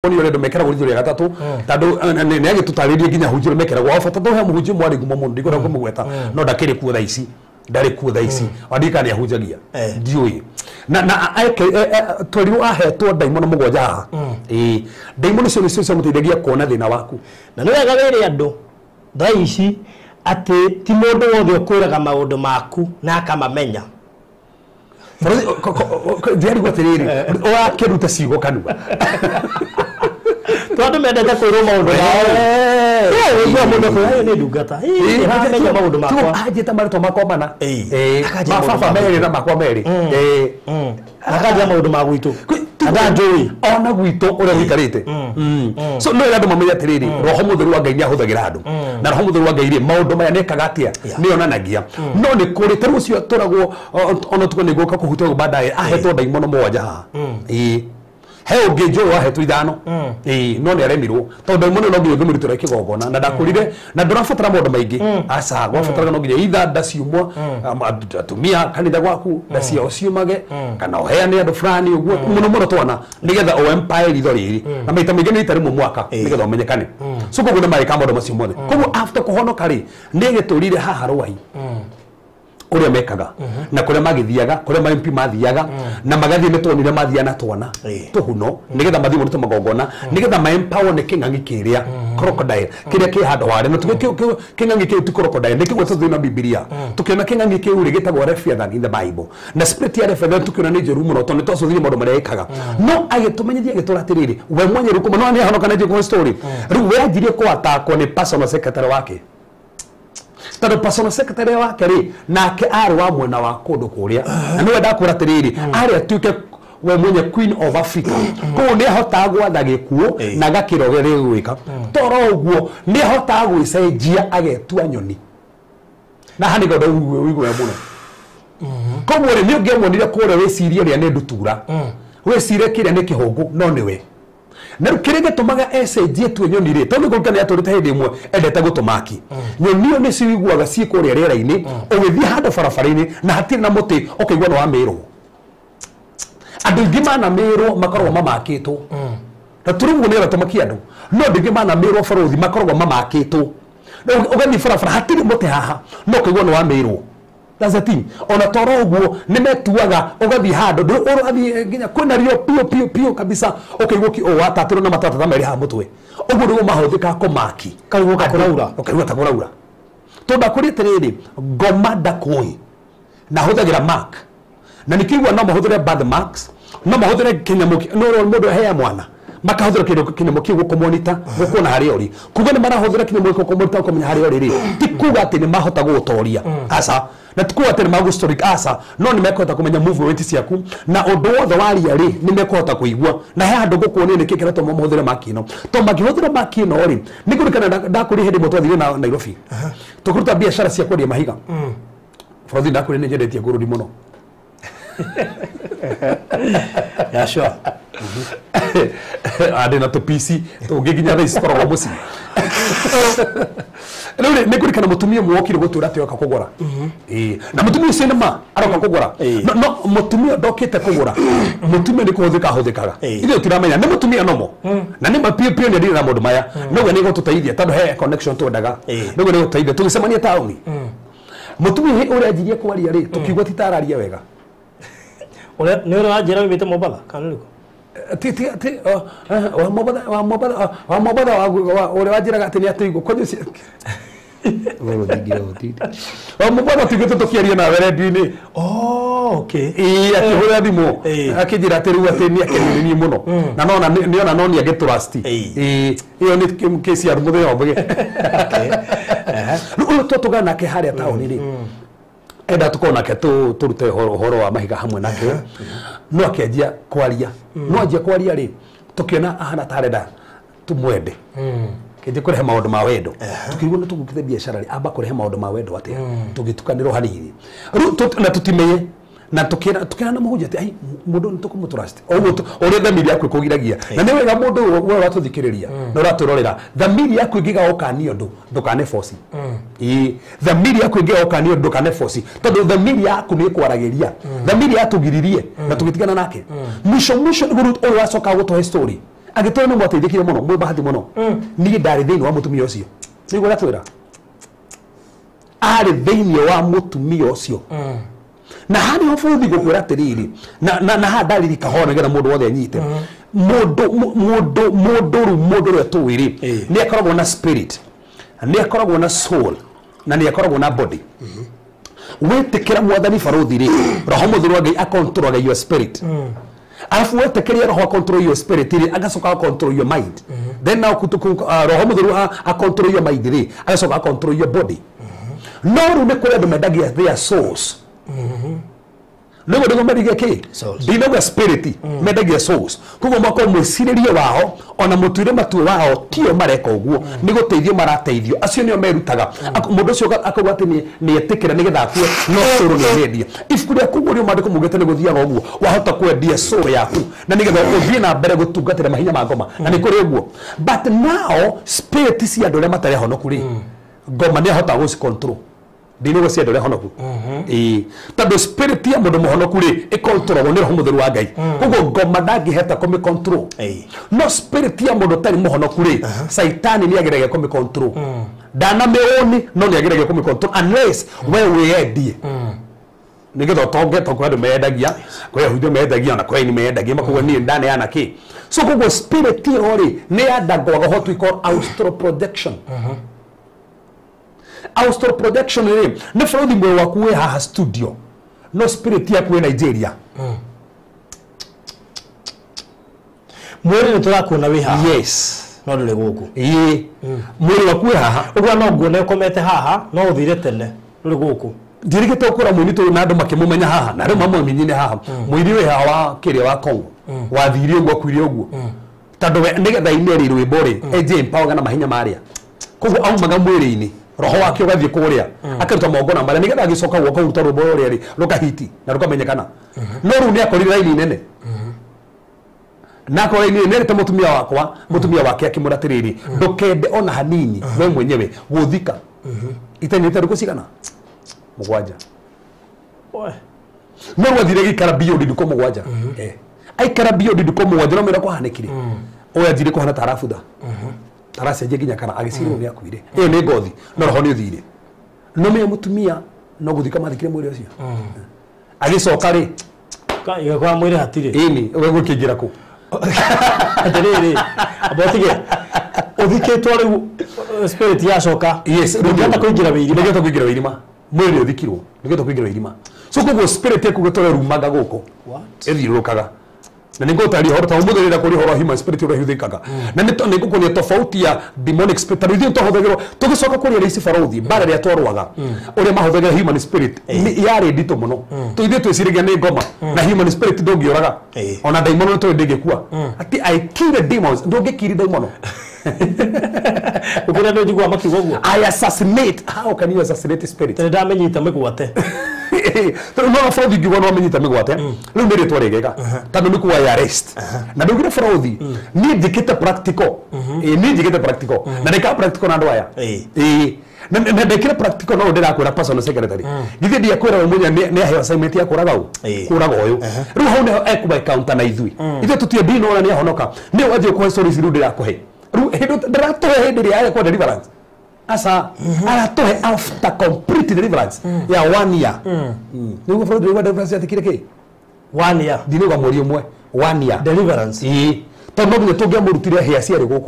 Ni ũrĩa mekĩragwo ritho rĩa gatatũ tondũ nĩ agĩtũtarĩrie nginya hunjio mekĩragwo o bata tondũ he mũhunjia mwarĩ ngumo mũno ndikwenda kũmũgweta no ndakĩrĩ kuo thaa ici, ndarĩ kuo thaa ici, wandika nĩ ahunjagia ndiũĩ na twerirwo ahetwo ndaimono 7 haha. Ĩĩ, ndaimono icio nĩcio ciamũteithagia kuona thĩna waku. Na nĩ wega wĩre andũ thaa ici atĩ ti mũndũ wothe ũkwĩraga maũndũ maku na akamamenya. Ndiarigwo atĩrĩrĩ, ũrakĩruta ciugo kanua. Tondũ mendete kwĩrwo maũndũ mao. Ũigua mũndũ akwĩra, "Ĩyo nĩ ndungata." Ĩĩ, nĩramenya maũndũ makwa. Anjĩta marĩtwa makwa mana. Ĩĩ. Akanjĩra ma maũndũ baba makwa. merĩ na makwa merĩ. Akanjĩra maũndũ ma gwitũ. Atanjũĩ. Ona gwitũ ũrĩa gũikarĩte. So no ĩrĩa andũ mamenye atĩrĩrĩ, roho mũtheru wa Ngai nĩ ahũthagĩra andũ. Na roho mũtheru wa Ngai rĩ, maũndũ maya nĩ ekaga atĩa? Nĩ onanagia. No nĩ kũrĩ ta rĩu ũcio tũragwo ona tuko nĩ gũka kũhutia baadaye ahetwo ndaimono 7 haha. Ĩĩ. He ũngĩ njũĩ wahetwo 5. Ĩĩ, no nĩ aremirwo tondũ ndaimono no nginya ũngĩmũrutĩra kĩgongona na ndakũrire na ndũrabatara maũndũ maingĩ. Aca, gwabataraga no nginya itha nda ciumwo, atumia kanitha gwaku nda ciao ciumage kana ũheane andũ fulani ũguo mũno mũno twana nĩgetha o empire ritho rĩrĩ na maita maingĩ nĩ rita rĩmwe mwaka nĩgetha ũmenyekane. So koguo nĩ marĩka maũndũ macio mothe. Koguo after kũhonoka rĩ, nĩ gĩtũrire haha Rwai ũrĩa mekaga na kũrĩa magĩthiaga, kũrĩa ma MP mathiaga na magathiĩ, nĩ tuonire mathiaga na twana tũhuno nĩgetha mathiĩ mũrute magongona nĩgetha ma empower nĩ kĩng'ang'i kĩrĩa crocodile kĩrĩa kĩ handũ harĩa na kĩng'ang'i kĩu ti crocodile nĩ kĩgwetwo thĩinĩ wa Bibilia. Tũkĩona kĩng'ang'i kĩu rĩ gĩtagwo Leviathan in the Bible na spirit ya Leviathan tũkĩona nĩ njũru mũno tondũ nĩ twacũthire maũndũ marĩa ĩkaga, no agĩtũmenyithia agĩtũra atĩrĩrĩ, we mwenyewe rĩu kuma no nĩ ahonoka na njĩkũ story rĩu we anjirie kũatakwo nĩ personal secretary wake tondũ personal secretary wake rĩ nake arĩ wa mwena wa kũndũ kũrĩa na nĩwe ndakwĩra atĩrĩrĩ arĩ atuĩke we mwenye Queen of Africa, koguo nĩ ahotaga gwatha gĩkuũ na agakĩra ũrĩa rĩgwĩka. Toro ũguo nĩ ahotaga gwĩcenjia agetua nyoni na haha nĩguo ũigue mũno. Koguo rĩ nĩ ũngĩamuonire kũrĩa wĩcirie ũrĩa nĩ ndutura, wĩcirie kĩrĩa nĩ kĩhũngũ, no nĩwe. Na rĩu kĩrĩa gĩtũmaga ecenjie tue nyoni rĩ, tondũ nĩkũrika nĩ atũrĩte hĩndĩ ĩmwe endete gũtũmaki nyoni ĩyo nĩ ciguaga ciĩ kũrĩa rĩera-inĩ, ũgĩthiĩ handũ barabara-inĩ na hatirĩ na mũtĩ ũkaigua nĩ wamĩrwo. Andũ aingĩ manamĩrwo makoragwo mamakĩtwo na tũrĩ ũguo nĩgetha tũmakie andũ, no andũ aingĩ manamĩrwo barũthi makoragwo mamakĩtwo. Ũgathiĩ barabara hatirĩ mũtĩ haha no ũkaigua nĩ wamĩrwo. That's the thing. Ona toro ũguo nĩ metuaga ũgathiĩ handũ ũrathiĩ nginya kwĩna rio piũ piũ piũ kabisa ũkaigua watatĩrwo na matata merĩ haha mũtwe. Ũguo nĩguo mahũthĩkaga kũmaki. Kaigua ta kũraura. Ũkaigua ta kũraura. Tondũ akũrĩ atĩrĩrĩ, ngoma ndakũĩ na ahũthagĩra mark. Na nĩkĩigua no mahũthĩre birth marks, no mahũthĩre kĩnyamũ no mũndũ ahea mwana makahũthĩra kĩndũ kĩnyamũ kĩu gũkũmonita gũkuona harĩa ũrĩ. Kuga nĩ marahũthĩra kĩnyamũ gĩkũ kũmonita kũmenya harĩa ũrĩ rĩ, ti kuga atĩ nĩ mahota gũgũtoria. Aca. Na ti kuga atĩ nĩ magũstory aca, no nĩ mekũhota kũmenya movement ciaku na ũndũ wothe waria rĩ nĩ mekũhota kũigua. Na he handũ ngũkuonia nĩkĩ kĩratũma mahũthĩre maki ĩno. Tondũ mangĩhũthĩra maki ĩno rĩ, nĩ ngũririkana ndakũrire hĩndĩ ĩmwe twathire na Nairobi. Tũkĩruta biacara cia kwendia mahiga. Bũrũri ndakũrire nĩ nyendetie ngũrũri mũno. Yeah, sure. Andĩ na tũpici tũngĩ nginya thaa ici cikoragwo mũciĩ. Rĩu rĩ, nĩ ngũririkana mũtumia ũmwe wokire gũtwĩra atĩ oka kũgũra. Ĩĩ. Na mũtumia ũcio nĩ ma aroka kũgũra. No mũtumia ndokĩte kũgũra. Mũtumia nĩ kũhũthĩka ahũthĩkaga. Ithuĩ tũtiramenya nĩ mũtumia nomo. Na nĩ ma piũ piũ nĩ ndire na maũndũ maya. Noguo nĩ gũtũteithia tondũ he connection twendaga. Noguo nĩ gũtũteithia tũgĩcemania taũni. Mũtumia ũrĩa anjirie kwaria rĩ, tũkiugua ti tararia wega. Ũrĩa nĩ ũrĩa wanjĩra wĩte Mombatha kana nĩ ũrĩkũ? Ti ti ti wa Mombatha, wa Mombatha, wa Mombatha, wa ũrĩa wanjĩraga atĩ nĩ atũigua kwanja ũcio. Wa Mombatha tuigĩte tũkĩaria nawe redio-inĩ. Oh, okay. Ĩĩ, akĩhũra thimũ akĩnjĩra atĩ rĩu atĩ nĩ akenio nĩ niĩ mũno na nona nĩona no nĩ angĩtrust. Ĩĩ, ĩyo nĩ kesi ya mũthenya ũmwe. Rĩu ũyũ tũtũgana nake harĩa taũni rĩ, enda tukorwo nake tũrute ũhoro wa mahiga hamwe nake, no akĩanjia kwaria, no anjia kwaria rĩ, tũkĩona ahana ta arenda tũmwende kĩnjĩ kũrehe maũndũ ma wendo. Tũkĩigua nĩ tũgũkĩte biacara rĩ, amba kũrehe maũndũ ma wendo atĩa, tũgĩtukanĩrwo hanini rĩu na tũtimenye na tukĩra na mũhunjia atĩ ai mũndũ nĩ tũkũmũtrust ũguo ũrĩa thamiri yaku ĩkũgiragia. Na nĩ wega mũndũ ũyũ we ũratũthikĩrĩria na ũratũrorera, thamiri yaku ĩngĩga gũkania ũndũ ndũkane force. Ĩĩ, thamiri yaku ĩngĩga gũkania ũndũ ndũkane force, tondũ thamiri yaku nĩ ĩkwaragĩria. Thamiri yatũgiririe na tũgĩtigana nake. Mwisho mwisho nĩguo ũyũ wacoka gũtũhe story. Agĩtũra nĩ mwateithĩkire mũno, mwĩ bahati mũno. Niĩ ndarĩ thĩinĩ wa mũtumia ũcio. Nĩguo ũratwĩra? Arĩ thĩinĩ wa mũtumia ũcio. Na harĩ ho bũrũri ngũkwĩra atĩrĩrĩ, na haha ndaririka ho nĩgetha mũndũ wothe anyite. Mũndũ mũndũ mũndũ rĩu mũndũ ũrĩa tũĩ rĩ, nĩ akoragwo na spirit, nĩ akoragwo na soul, na nĩ akoragwo na body. Wĩtĩkĩra mwathani barũthi rĩ, roho mũtheru wa Ngai akontrolaga your spirit. Alafu wetĩkĩria roho control your spirit rĩ, agacoka control your mind. Then now roho mũtheru a control your mind rĩ, agacoka control your body. No rĩu nĩ kũrĩ andũ mendagia their souls. Nĩguo nĩguo mendagia kĩ? Souls. Ndinauga spirit, mendagia souls. Koguo makorwo mwĩcirĩrie wao ona mũtuĩre matua wao tio mareka ũguo, nĩ gũteithio marateithio. Acio nĩo merutaga. Mũndũ ũcio akauga atĩ nĩ etĩkĩra nĩgetha akue, no soul nĩ arendia. Ibuku rĩa kũguũrio maandĩko maugĩte nĩ gũthiaga ũguo, wahota kwendia soul yaku na nĩgetha ũthiĩ na mbere gũtungatĩra mahinya ma ngoma, na nĩ kũrĩ ũguo. But now spirit cia andũ arĩa matarĩ ahonoku rĩ, ngoma nĩ ahotaga gũci control. Ndinauga cia andũ arĩa ahonoku. Ĩĩ, tondũ spirit ya mũndũ mũhonoku rĩ, ĩkontrolagwo nĩ roho mũtheru wa Ngai. Koguo ngoma ndangĩhota kũmĩ control. No spirit ya mũndũ ũtarĩ mũhonoku rĩ, caitani nĩ ageragia kũmĩ control. Ndanamĩũni, no nĩ ageragia kũmĩ control unless we wĩyendie. Nĩgetha ũtonge, tondũ kwĩ andũ mendagia, kwĩ Ayahudi mendagia, ona kwĩ aini mendagia, makauga niĩ ndaneana kĩ. So koguo spirit ĩyo rĩ, nĩ yandangwaga what we call astral projection. Astral projection rĩ, nĩ bũrũri mwĩrĩ waku wĩ haha studio, no spirit yaku wĩ Nigeria. Mwĩrĩ nĩ tũrakuona wĩ haha. Yes. No ndũrĩ gũkũ. Ĩĩ. Mwĩrĩ waku wĩ haha. Ũguo no nguone ũkomete haha, no ũthire tene, ndũrĩ gũkũ. Ndirigĩte gũkũra mũini tũrĩ na andũ makĩmũmenya haha, na rĩu mamũmenyire haha. Mũini wĩ haha wa kĩrĩa wa Congo. Wathire ũguo, akuire ũguo. Tondũ we nĩgetha aine rĩ rwĩmbo rĩ, enje empower na mahinya marĩa. Koguo aumaga mwĩrĩ-inĩ, roho wake ũgathiĩ kũrĩa, akaruta magongona marĩa, nĩgetha agĩcoka gũka kũruta rwĩmbo rũrĩa rĩ, rũkahiti na rũkamenyekana. No rĩu nĩ akorire raini nene. Na akorwo raini nene ta mũtumia wakwa, mũtumia wake akĩmwĩra atĩrĩrĩ, ndũkende ona hanini we mwenyewe gũthika. Itenete thikũ cigana? 7. No rĩu athire gĩikara beyond thikũ 7. Aikara beyond thikũ 7 no mera kwahanĩkire. Ũyũ anjire kũhana ta arabutha. Taracenjia nginya kana agĩcirwo nĩ akuire. Ĩyo nĩ ngothi, no roho nĩ ũthire. No menya mũtumia no gũthika mathikire mwĩrĩ ũcio. Agĩcoka rĩ, Igakora mwĩrĩ hatirĩ. Ĩni, ũgũkĩingĩra kũ? Atĩrĩrĩ, amba ũtige. Ũthikĩtwo rĩu spirit yacoka. Yes, ndũngĩhota kũingĩra wĩirima. Ndũngĩhota kũingĩra wĩirima. Mwĩrĩ ũthikirwo, ndũngĩhota kũingĩra wĩirima. So koguo spirit yaku gũtũra rumaga gũkũ. What? Ĩthiũrũrũkaga. Na nĩ ngũtaria ũhoro ta ũmũthĩ rĩrĩa kũrĩ ũhoro wa human spirit ũrĩa ũhũthĩkaga. Na nĩ ngũkuonia tofauti ya demonic spirit. Tondũ ithuĩ twahũthagĩrwo, tũgĩcoka kũrĩa ici barũthi, mbara ĩrĩa twarũaga, ũrĩa mahũthagĩra human spirit, yarĩ nditũ mũno. Tũithuĩ twĩciragia nĩ ngoma, na human spirit ndũngĩũraga. Ona daimono tũĩ ndĩngĩkua. Atĩ I kill the demons, ndũngĩkiri daimono. Ũkĩrĩa andũ njiguaga makiuga ũguo. I assassinate. How can you assassinate spirit? Tondũ ndamenyita mĩgwate. Tondũ no bũrũri ngiuga no amenyita mĩgwate, rĩu nĩ rĩtwa rĩgega. Tondũ nĩ kuga arrest. Na ndũgire bũrũri, niĩ njĩkĩte practical. Ĩĩ, niĩ njĩkĩte practical. Na ndĩkaga practical na andũ aya. Ĩĩ. Na ndekire practical no ndĩrakwĩra personal secretary. Githĩ ndiakwĩra we mwenyewe nĩ aheo assignment ya kũraga ũ? Kũraga ũyũ. Rĩu hau nĩho ekũba encounter na ithuĩ. Ithuĩ tũtiĩ ndini ona nĩ ahonoka. Nĩ wanjie kũhe stories rĩu ndĩrakũhe. Rĩu hĩndĩ ndĩratũhe hĩndĩ ĩrĩa arekwo deliverance. Asa, aratũhe after complete deliverance ya 1 year. Nĩguo bũrũri wa deliverance yatikire kĩ? 1 year. Ndinauga mweri ũmwe, 1 year. Deliverance. Ĩĩ. Tondũ no nginya tũngĩamũrutire hĩa ciarĩ gũkũ.